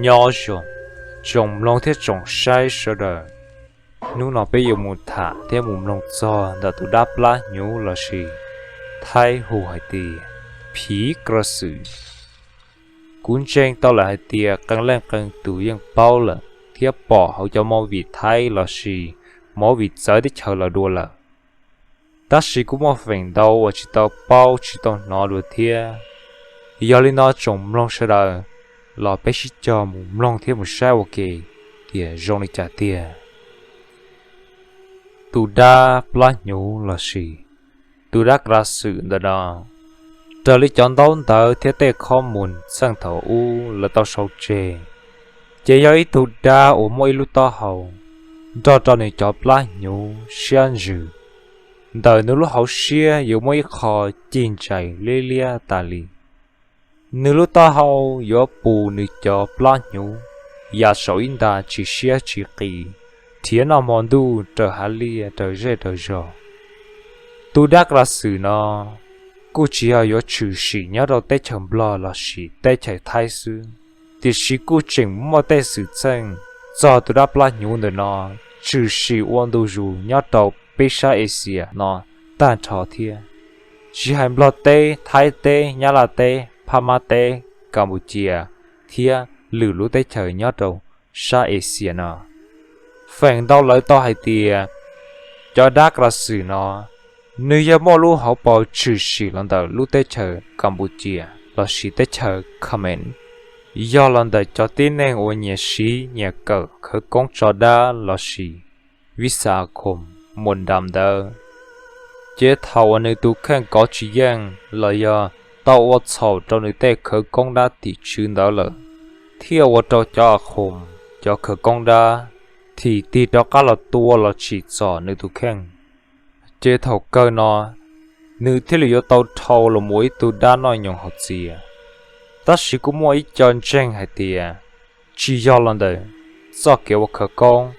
Nyob zoo, tsoom mloog thiab tsoom saib sawv daws. Hnub no peb yuav mus tham thiab mus mloog txog ntawm tus dab plab hnyuv lossis Thaib hu hais tias phiv kra xwm. Kuv ntseeg tau lawm hais tias qee leej qee tus yeej paub lawm thiab pom hauv cov movie Thaib lossis movie txawv teb chaws los dua lawm. Tab sis kuj muaj feem ntau uas tsis tau paub tsis tau hnov dua thiab. Yog li no tsoom mloog sawv daws, los peb sib cog mus mloog thiab mus saib ua ke tias zoo li cas tiag. Tus dab plab hnyuv lossis tus dab kra xwm ntawm no, raws li cov ntaub ntawv thiab tej khob mus txheej thaum ub lawv tau sau tseg, ces yog ib tug dab uas muaj ib lub taub hau nrog rau nws cov plab hnyuv siab ntsws. Ntawm nws lub hauv siab yuav muaj ib qho cig ntsais liab liab tas li. Nws lub taub hau yuav pus nws cov plab hnyuv ya saum ib nta tsis siab tsis qis, nrhiav noj hmo ntuj raws hav liaj raws zej raws zos. Tus dab kra xwm no kuj tsis yog yuav tshwm sim nyob rau teb chaws Nplog lossis teb chaws Thaib xwb, tiam sis kuj tseem muaj tej xwm txheej txog tus dab plab hnyuv ntawm no tshwm sim ua ntu zus nyob rau peb sab Asia no tag nrho thiab, tsis hais Nplog teb, Thaib teb, Nyab Laj teb, Phab Mab teb, Kas Pus Cia thiab lwm lub teb chaws nyob rau sab Asia no. Feem ntau lawv tau hais tias cov dab kra xwm no, nws yog muaj lub hauv paus tshwm sim los ntawm lub teb chaws Kas Pus Cia lossis teb chaws Khmer, yog los ntawm cov tib neeg uas nyiam siv nyiam kawm khawv koob tso dab lossis vis a khoom muas dam ntawd. Ces thaum uas nws tus kheej kov tsis yeej los yog tau ua txhaum rau nws tej khawv koob dab tim tswv ntawd lawm, thiaj ua rau cov a khoom, cov khawv koob dab, thim tig rov qab los tua los tsim txom nws tus kheej. Ces thaum kawg no, nws thiaj li yuav tau dhau los mus ua ib tug dab noj nyoos haus txias. Tab sis kuj muaj ib co ntseeg hais tias, tsis yog los ntawm txoj kev ua khawv koob,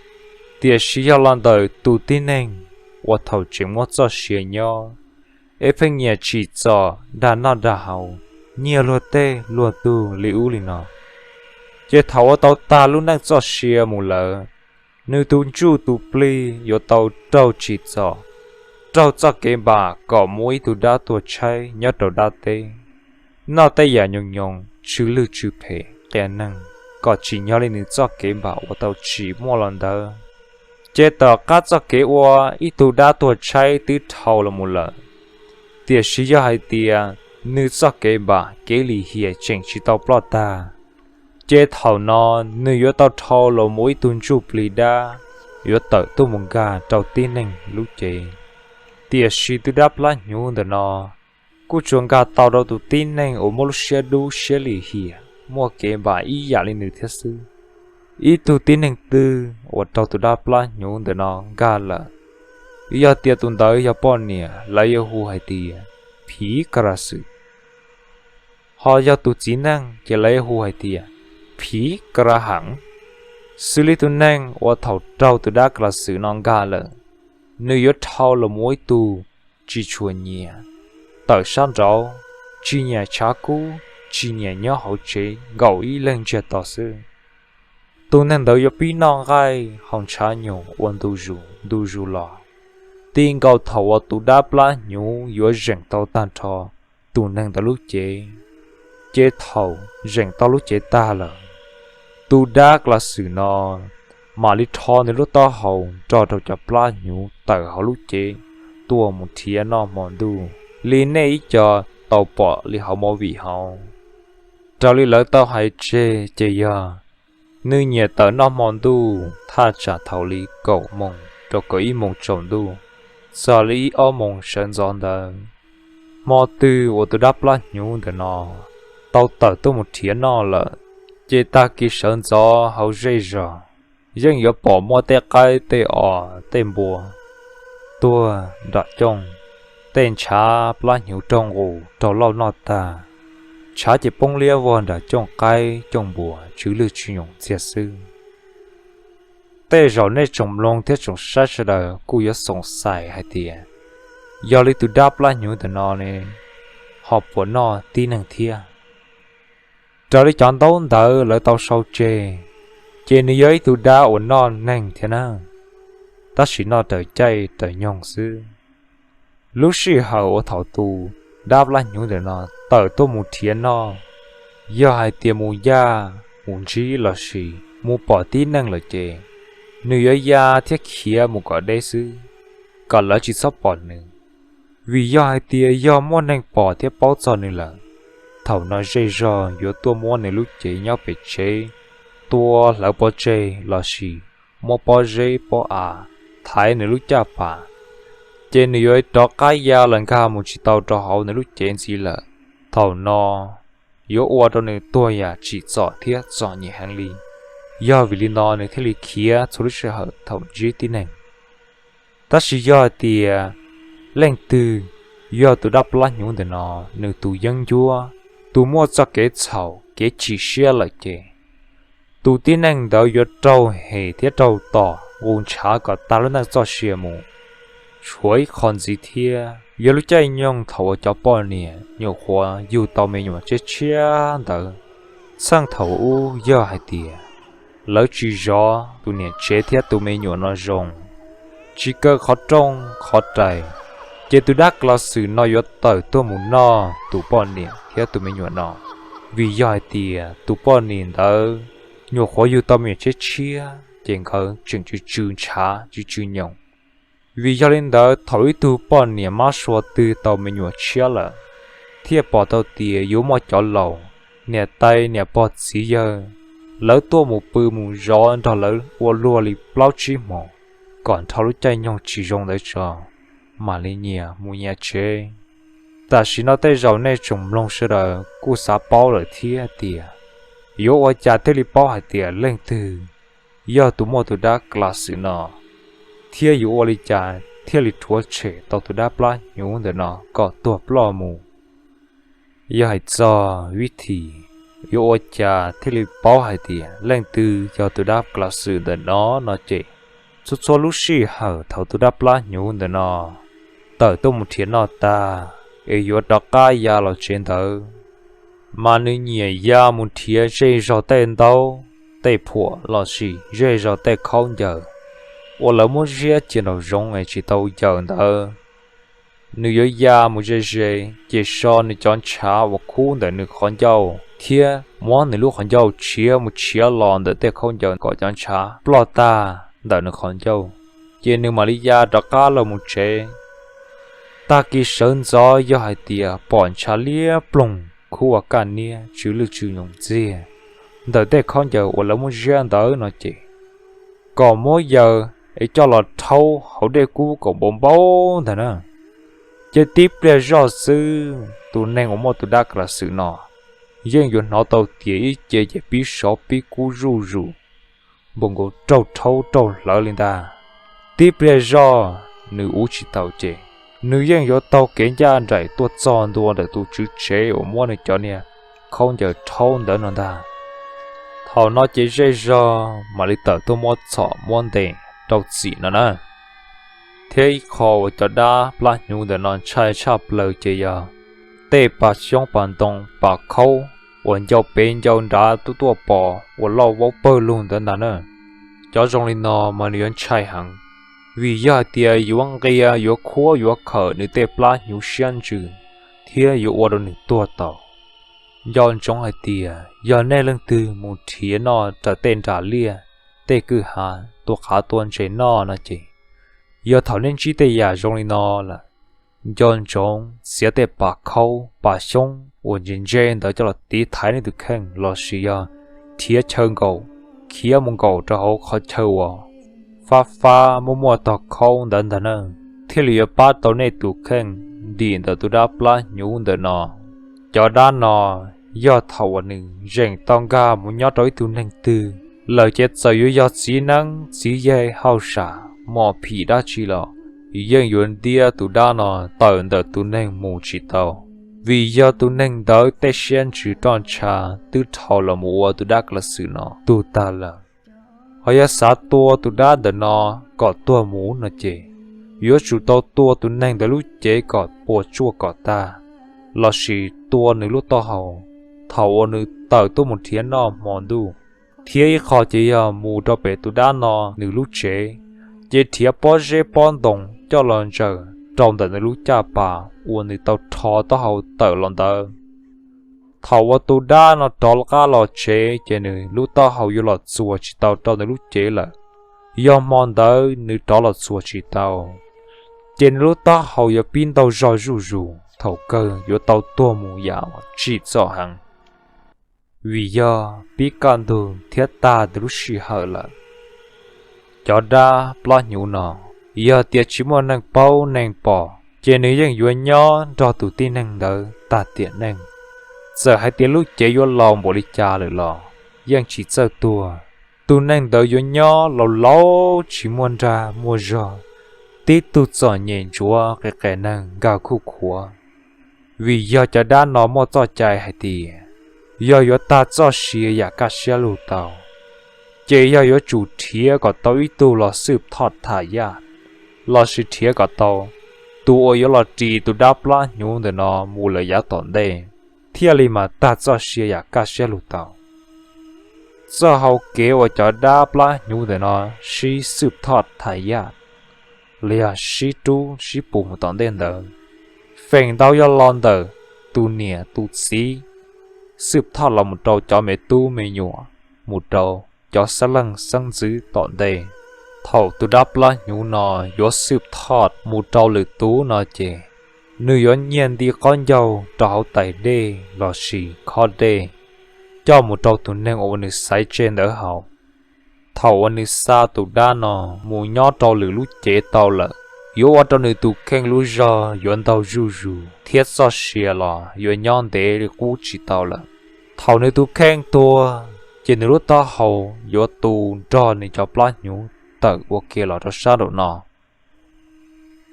tiam sis yog los ntawm tus tib neeg uas thaum tseem muaj txoj sia nyob, es pheej nyiam tsim txom dag noj dag haus, nyiag luag tej luag tug li ub li no. Ces thaum ua tau tag lub neej txoj sia mus lawm, nws tus ntsuj tus plig yuav tau raug tsim txom, raug txoj kev npam kom mus ua ib tug dab tuag tshaib nyob rau dab teb, noj tej yam nyoos nyoos tsw lwj tsw phem qia neeg, kom tsim nyog li nws txoj kev npam uas tau tsim muaj los ntawd. Ces tom qab txoj kev ua ib tug dab tuag tshaib twb dhau los mus lawm, tiam sis yog hais tias nws txoj kev npam kev lim hiam tseem tsis tau ploj tag, ces thaum no nws yuav tau dhau los mus ua ib tug ntsuj plig dab, yuav tawm tuaj mus nkag rau tib neeg lub cev. Tiam sis tus dab plab hnyuv ntawm no kuj tsuas nkag tau rau tus tib neeg uas muaj lub siab dub siab lim hiam muaj kev npam ib yam li nws thiab xwb. Ib tug tib neeg twg uas raug tus dab plab hnyuv ntawm no nkag lawm, yog tias tus ntawd yog poj niam lawv yuav hu hais tias phiv kra xwm. Ho yog tus txiv neej ces lawv yuav hu hais tias phiv kra heev. Xws li tus neeg uas thaum raug tus dab kra xwm no nkag lawm, nws yuav dhau los mus ua ib tug tsis tshua nyiam tawm sab nraud, tsis nyiam tshav kub, tsis nyiam nyob hauv tsev nkaum ib leeg ntsiag to xwb. Tus neeg ntawd yuav pib noj nqaij haus ntshav nyoos ua ntu zus ntu zus los, ti nkaus thaum uas tus dab plab hnyuv yuav zeem tau tag nrho tus neeg ntawd lub cev. Ces thaum zeem tau lub cev tag lawm, tus dab kla xwm no mam li rho nws lub taub hau nrog rau cov plab hnyuv tawm hauv lub cev tuaj mus nrhiav noj hmo ntuj li nej ib co tau pom li hauv movie hauv. Raws li lawv tau hais tseg ces yog nws nyiam tawm noj hmo ntuj thaj tsam thaum li kaum moos rau kaum ib moos tsaus ntuj, txog li ib ob moos sawv ntxov ntawd. Hmo twg uas tus dab plab hnyuv ntawm no tau tawm tuaj mus nrhiav noj lawm, ces tag kis sawv ntxov hauv zej zog yeej yuav pom muaj tej qaib tej os tej npua tuag nram cooj, tej ntshav plab hnyuv raug nqus raug lauj noj tag, ntshav ces poob liab vog nram cooj qaib cooj npua tsw lwj tsw nyoos ntxiag xwb. Tej zaum nej tsoom mloog thiab tsoom saib sawv daws kuj yuav xoom xais hais tias, yog li tus dab plab hnyuv ntawm no ne, ho puas noj tib neeg thiab. Raws li cov ntaub ntawv lawv tau sau tseg, ces nws yog ib tug dab uas noj neeg thiab na, tab sis noj raws caij raws nyoog xwb. Lub sij hawm uas thaum tus dab plab hnyuv ntawm no tawm tuaj mus nrhiav noj, yog hais tias mus yaj mus ntsib lossis mus pom tib neeg lawm ces nws yuav ya thiab khiav mus kom deb xwb, kom lawv tsis txhob pom nws. Vim yog hais tias yog muaj neeg pom thiab paub txog nws lawm, thaum no zej zog yuav tuaj muab nws lub cev nyob pem tsev tua hlawv pov tseg lossis muab pob zeb pob av thaiv nws lub caj pas, ces nws yuav rov qab ya los nkag mus tsis tau rau hauv nws lub cev ntxiv lawm. Thaum no yuav ua rau nws tuag yam tsim txom thiab txom nyem heev li. Yog vim li no nws thiaj li khiav txhua lub sij hawm thaum ntsib tib neeg. Tab sis yog hais tias leej twg yog tus dab plab hnyuv ntawm no nws tus yeeb ncuab, tus muaj txoj kev txhaum kev chim siab lawm ces tus tib neeg ntawd yuav raug hem thiab raug tom nqus ntshav kom tag lub neej txoj sia mus. Tshuav ib qho ntxiv thiab, yog lub caij nyoog thaum uas cov poj niam nyuam qhuav yug tau me nyuam tshiab tshiab ntawd, txheej thaum ub yog hais tias lawv tsis zov tus niam tsev thiab tus me nyuam no zoo, tsis kaw qhov rooj qhov rais, ces tus dab kla xwm no yuav tawm tuaj mus noj tus poj niam thiab tus me nyuam no. Vim yog hais tias tus poj niam ntawd nyuam qhuav yug tau me nyuam tshiab tshiab ces nkawd tseem tsw tsw ntshav tsw tsw nyoos. Vim yog li ntawd thaum ib tug poj niam mab sua twg tau me nyuam tshiab lawm, thiaj pom tau tias yuav muaj cov laus, niam tais niam pog txiv yawg, lawv tuaj mus pw mus zov nrog lawv ua luag li plaub tsib hmos, kom nrho lub caij nyoog tsis zoo ntawd tso, mam li nyias mus nyias tsev. Tam sim no tej zaum nej tsoom mloog sawv daws kuj xav paub lawm thiab tias yuav ua cas thiaj li paub hais tias leej twg yog tus muaj tus dab kla xwm no, thiab yuav ua li cas thiaj li rhuav tshem tau tus dab plab hnyuv ntawm no kom tuag ploj mus. Yog hais txog vib thim yuav ua cas thiaj li paub hais tias leej twg yog tus dab kla xwm ntawm no no ces, txhua txhua lub sij hawm thaum tus dab plab hnyuv ntawm no tawm tuaj mus nrhiav noj tag es yuav rov qab ya los tsev ntawd, mas nws nyiam ya mus nrhiav zej zog tej ntaub tej phuam lossis zej zog tej khaub ncaws uas lawv muab ziab cia nraum zoov es tsis tau yawm ntawd. Nws yuav ya mus ze ze, ces so nws cov ntshav uas khub ntawm nws qhov ncauj thiab muab nws lub qhov ncauj tshiav mus tshiav los ntawm tej khaub ncaws kom cov ntshav ploj tag ntawm nws qhov ncauj, ces nws mam li ya rov qab los mus tsev. Tag kis sawv ntxov yog hais tias pom ntshav liab ploog khub ua kaj niab tsw lwj tsw nyoos ntxiag ntawm tej khaub ncaws uas lawv muab ziab ntawd no ces, kom muab yawm es coj los rhaub hauv dej kub kom npau npau ntag na. Ces tib pliag zoj xwb tus neeg uas muaj tus dab kla xwm no yeej yuav hnov tau tias ib ce ces pib sov pib kub zuj zus, npaum nkaus raug rhaub raug hlawv li ntag. Tib pliag zoj nws ua tsis taus ces nws yeej yuav taug kev ncaj nraim tuaj txog ntua ntawm tus tswv tsev uas muab nws cov niag khaub ncaws rhaub ntawd no ntag. Thaum no ces zej zog mam li tawm tuaj muab txhom muab ntes rau txim no na. Thiab ib qho uas cov dab plab hnyuv ntawm no ntshai tshaj plaws ces yog tej pas xyoob pas ntoo pas khaub uas ncau pem ncau nrad tuaj tuaj pos ua loj vaub pawg lug ntawd ntag na. Cov zoo li no mas nws yuav ntshai heev, vim yog hais tias yuav nqia yuav khuab yuav khawm nws tej plab hnyuv siab ntsws, thiab yuav ua rau nws tuag tau. Nco ntsoov hais tias yog nej leej twg mus nrhiav noj raws tej nram liaj, tej kwj ha, tua qav tua ntses noj no ces, yog thaum nej ntsib tej yam zoo li no lawm, nco ntsoov txiav tej pas khaub pas xyoob uas ntse ntse ntawd coj los tiv thaiv nej tus kheej lossis yog nrhiav chaw nkaum, khiav mus nkaum rau hauv qhov chaw uas fab fab muaj muaj tog khaub ntawd ntag na, thiaj li yuav pab tau nej tus kheej dim ntawm tus dab plab hnyuv ntawm no. Cov dab no yog thaum uas nws zeem tau nkag mus nyob rau ib tug neeg twg lawm ces txawm yuav yog txiv neeb txiv yaig hauj sam mos phim dab tsi los yeej yuav ntiab tus dab no tawm ntawm tus neeg mus tsis tau, vim yog tus neeg ntawd tej siab ntsws roj ntsha twb dhau los mus ua tus dab kla xwm no tug tag lawm. Ho yog xav tua tus dab ntawm no kom tuag mus no ces, yuav tsum tau tua tus neeg ntawd lub cev kom puas tsuaj kom tag, lossis tua nws lub taub hau thaum uas nws tawm tuaj mus nrhiav noj hmo ntuj. Thiab ib qho ces yog mus rau pem tus dab no nws lub tsev, ces nrhiav pob zeb pob ntoo coj los ntsaws rau ntawm nws lub caj pas uas nws tau rho taub hau tawm los ntawd. Thaum uas tus dab no rov qab los tsev ces nws lub taub hau yuav los txuas tsis tau rau nws lub cev lawm. Yog hmo ntawd nws rov los txuas tsis tau, ces nws lub taub hau yuav pib ntau zog zuj zus, thaum kawg yuav tau tuag mus yam tsim txom heev, vim yog pib kaj ntug thiab tag nws lub sij hawm lawm. Cov dab plab hnyuv no, yog tias tsis muaj neeg paub neeg pom, ces nws yeej yuav nyob nrog tus tib neeg ntawd tag tiam neej. Txawm hais tias lub cev yuav laus npaum li cas lawm los yeej tsis txawj tuag. Tus neeg ntawd yuav nyob laus laus tsis muaj nrag muaj zog, tib tug txom nyem ntsuav qis qes neeg nkag khuj khuav, vim yog cov dab no muaj txoj cai hais tias yog yuav tag txoj sia yam kaj siab lug tau, ces yog yuav tsum nrhiav kom tau ib tug los xwb thoj tham yaj, lossis nrhiav kom tau tus uas yuav los ris tus dab plab hnyuv ntawm no mus lawm yav tom ntej, thiaj li mam tag txoj sia yam kaj siab lug tau. Txoj hau kev uas cov dab plab hnyuv ntawm no sib xwb thoj tham yaj, los yog sib rub sib pus mus tom ntej ntawd, feem ntau yog los ntawm tus niam tus txiv xwb thoj los mus rau cov me tub me nyuam, mus rau cov xeeb leej xeeb ntxwv tom ntej. Thaum tus dab plab hnyuv no yuav xwb thoj mus rau lwm tus no ces nws yuav nyiag nti qaub ncaug rau hauv tais dej lossis khob dej, coj mus rau tus neeg uas nws xaiv tseg ntawd haus. Thaum uas nws xa tus dab no mus nyob rau lwm lub cev tau lawm, yuav ua rau nws tus kheej lub zog yuav ntau zuj zus thiab txoj sia los yuav nyob ntev li qub tsis tau lawm. Thaum nws tus kheej tuag, ces nws lub taub hau yuav tu nrog nws cov plab hnyuv tawm ua ke los rau sab nraum no.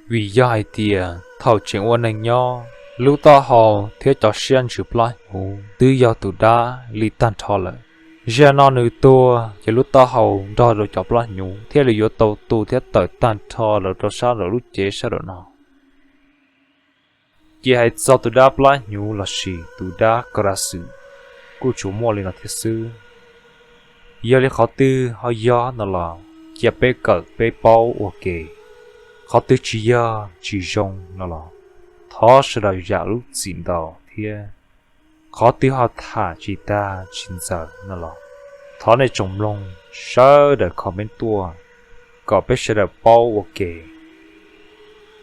Vim yog hais tias thaum tseem ua neeg nyob, lub taub hau thiab cov siab ntsws plab hnyuv twb yog tus dab li tag nrho lawm. Zaum no nws tuag, ces lub taub hau nrog rau cov plab hnyuv thiaj li yuav tau tu thiab tawm tag nrho los rau sab nraum lub cev sab nraum no. Ces hais txog tus dab plab hnyuv lossis tus dab ka ra xwm, kuj tsuas muaj li no thiab xwb. Yog li qhov twg ho yog no los cia peb kawm peb paub ua ke. Qhov twg tsis yog tsis zoo no los thov sawv daws zam lub txim ntau thiab. Qhov twg ho tham tsis tag tsis ntxaws no los thov nej tsoom mloog sawv daws comment tuaj kom peb sawv daws paub ua ke.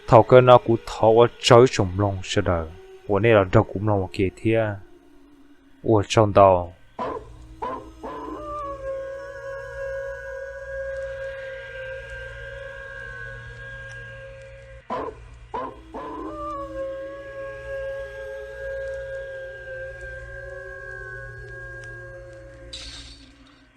Thaum kawg no kuv thov ua tsaug ib tsoom mloog sawv daws uas nej los nrog kuv mloog ua ke thiab. Ua tsaug ntau.